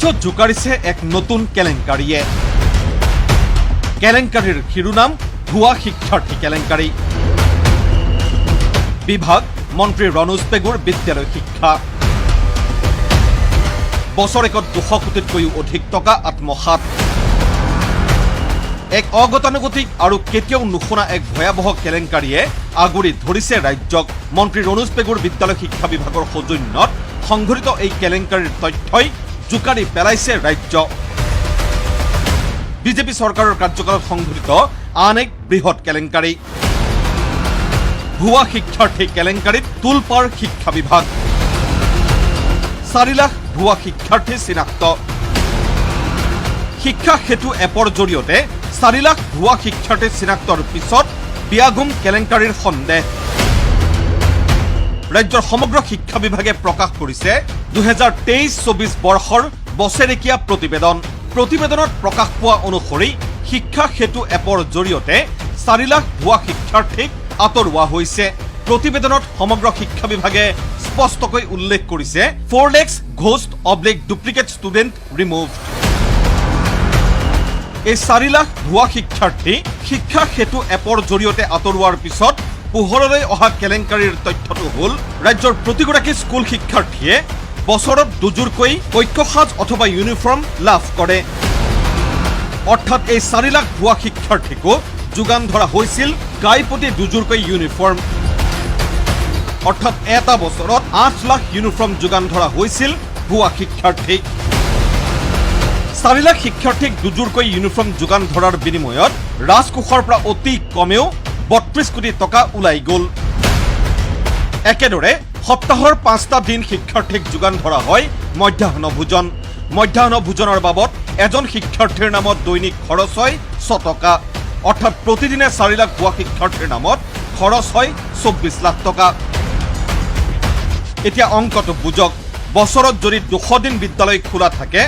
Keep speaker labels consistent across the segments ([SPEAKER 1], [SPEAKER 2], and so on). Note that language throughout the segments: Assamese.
[SPEAKER 1] ৰাজ্য জোকাৰিছে এক নতুন কেলেংকাৰীয়ে। কেলেংকাৰীৰ শিৰোনাম ভুৱা শিক্ষাৰ্থী কেলেংকাৰী। বিভাগ মন্ত্ৰী ৰণোজ পেগুৰ বিদ্যালয় শিক্ষা। বছৰেকত 200 কোটিতকৈও অধিক টকা আত্মসাত। এক অগতানুগতিক আৰু কেতিয়াও নুশুনা এক ভয়াৱহ কেলেংকাৰীয়ে আগুৰি ধৰিছে ৰাজ্যক। মন্ত্ৰী ৰণোজ পেগুৰ বিদ্যালয় শিক্ষা বিভাগৰ সৌজন্যত সংঘটিত এই কেলেংকাৰীৰ তথ্যই জোকাৰি পেলাইছে ৰাজ্য। বিজেপি চৰকাৰৰ কাৰ্যকালত সংঘটিত আন এক বৃহৎ কেলেংকাৰী। ভুৱা শিক্ষাৰ্থী কেলেংকাৰীত তোলপাৰ শিক্ষা বিভাগ। 4 লাখ ভুৱা শিক্ষাৰ্থী চিনাক্ত। শিক্ষা সেতু এপৰ জৰিয়তে 4 লাখ ভুৱা শিক্ষাৰ্থী চিনাক্তৰ পিছত বিয়াগোম কেলেংকাৰীৰ সন্দেহ। ৰাজ্যৰ সমগ্ৰ শিক্ষা বিভাগে প্ৰকাশ কৰিছে 2023-24 বৰ্ষৰ বছেৰেকীয়া প্ৰতিবেদন। প্ৰতিবেদনত প্ৰকাশ পোৱা অনুসৰি শিক্ষা সেতু এপৰ জৰিয়তে 4 লাখ ভুৱা শিক্ষাৰ্থীক আঁতৰোৱা হৈছে। প্ৰতিবেদনত সমগ্ৰ শিক্ষা বিভাগে স্পষ্টকৈ উল্লেখ কৰিছে, "4 lakhs ghost oblique duplicate student removed". এই 4 লাখ ভুৱা শিক্ষাৰ্থী শিক্ষা সেতু এপৰ জৰিয়তে আঁতৰোৱাৰ পিছত পোহৰলৈ অহা কেলেংকাৰীৰ তথ্যটো হ'ল, ৰাজ্যৰ প্ৰতিগৰাকী স্কুল শিক্ষাৰ্থীয়ে বছৰত দুযোৰকৈ কক্ষসাজ অথবা ইউনিফৰ্ম লাভ কৰে। অৰ্থাৎ এই 4 লাখ ভুৱা শিক্ষাৰ্থীকো যোগান ধৰা হৈছিল গাইপতি দুযোৰকৈ ইউনিফৰ্ম। অৰ্থাৎ এটা বছৰত 8 লাখ ইউনিফৰ্ম যোগান ধৰা হৈছিল ভুৱা শিক্ষাৰ্থীক। 4 লাখ শিক্ষাৰ্থীক দুযোৰকৈ ইউনিফৰ্ম যোগান ধৰাৰ বিনিময়ত ৰাজকোষৰ পৰা অতি কমেও 32 কোটি টকা ওলাই গ'ল। একেদৰে সপ্তাহৰ পাঁচটা দিন শিক্ষাৰ্থীক যোগান ধৰা হয় মধ্যাহ্ন ভোজন। মধ্যাহ্ন ভোজনৰ বাবদ এজন শিক্ষাৰ্থীৰ নামত দৈনিক খৰচ হয় 6 টকা। অৰ্থাৎ প্ৰতিদিনে 4 লাখ ভুৱা শিক্ষাৰ্থীৰ নামত খৰচ হয় 24 লাখ টকা। এতিয়া অংকটো বুজক। বছৰত যদি 200 দিন বিদ্যালয় খোলা থাকে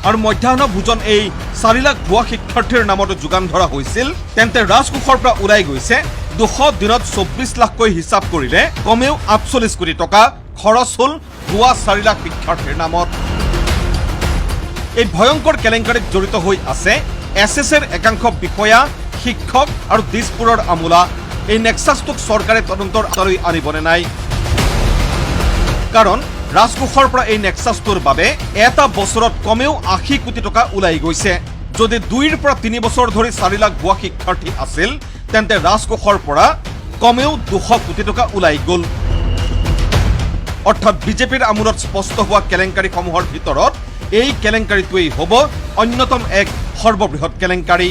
[SPEAKER 1] আৰু মধ্যাহ্ন ভোজন এই 4 লাখ ভুৱা শিক্ষাৰ্থীৰ নামতো যোগান ধৰা হৈছিল, তেন্তে ৰাজকোষৰ পৰা ওলাই গৈছে 200 দিনত 24 লাখকৈ হিচাপ কৰিলে কমেও 48 কোটি টকা খৰচ হ'ল ভুৱা 4 লাখ শিক্ষাৰ্থীৰ নামত। এই ভয়ংকৰ কেলেংকাৰীত জড়িত হৈ আছে এছ এছ এৰ একাংশ বিষয়া, শিক্ষক আৰু দিছপুৰৰ আমোলা। এই নেক্সাছটোক চৰকাৰে তদন্তৰ আওতালৈ আনিবনে নাই? কাৰণ ৰাজকোষৰ পৰা এই নেক্সাছটোৰ বাবে এটা বছৰত কমেও 80 কোটি টকা ওলাই গৈছে। যদি 2ৰ পৰা 3 বছৰ ধৰি 4 লাখ ভুৱা শিক্ষাৰ্থী আছিল, তেন্তে ৰাজকোষৰ পৰা কমেও 200 কোটি টকা ওলাই গ'ল। অৰ্থাৎ বিজেপিৰ আমোলত স্পষ্ট হোৱা কেলেংকাৰীসমূহৰ ভিতৰত এই কেলেংকাৰীটোৱেই হ'ব অন্যতম এক সৰ্ববৃহৎ কেলেংকাৰী।